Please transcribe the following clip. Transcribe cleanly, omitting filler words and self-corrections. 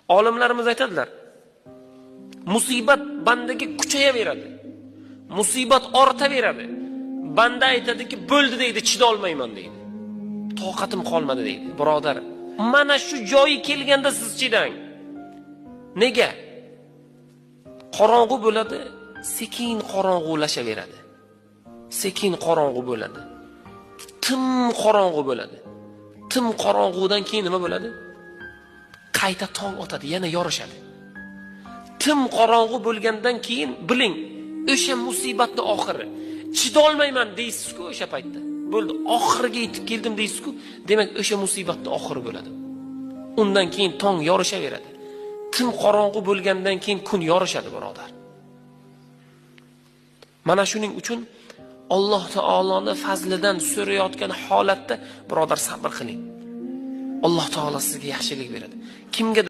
Olimlarimiz aytadilar, musibat bandaga kuchayaveradi. Musibat ortaveradi. Banda aytadiki, bo'ldi deydi, chidolmayman deydi. Toqatim qolmadi deydi, birodar. Mana shu joyi kelganda siz chidang. Nega? Qorong'u bo'ladi, sekin qorong'ulashaveradi. Sekin qorong'u bo'ladi. Tim qorong'u bo'ladi. Tim qorong'udan keyin nima bo'ladi? Qayta tong otadi, yana yorishadi. Tim qorong'u bo'lgandan keyin biling, o'sha musibatni oxiri. Chidolmayman deysiz-ku o'sha paytda. Bo'ldi, oxiriga yetib keldim deysiz-ku, demak o'sha musibatni oxiri bo'ladi. Undan keyin tong yorishaveradi. Tim qorong'u bo'lgandan keyin kun yorishadi, birodar. Mana shuning uchun Alloh taoloni fazlidan so'rayotgan holatda, birodar, sabr qiling. Alloh taolo sizga yaxshilik beradi. Kimga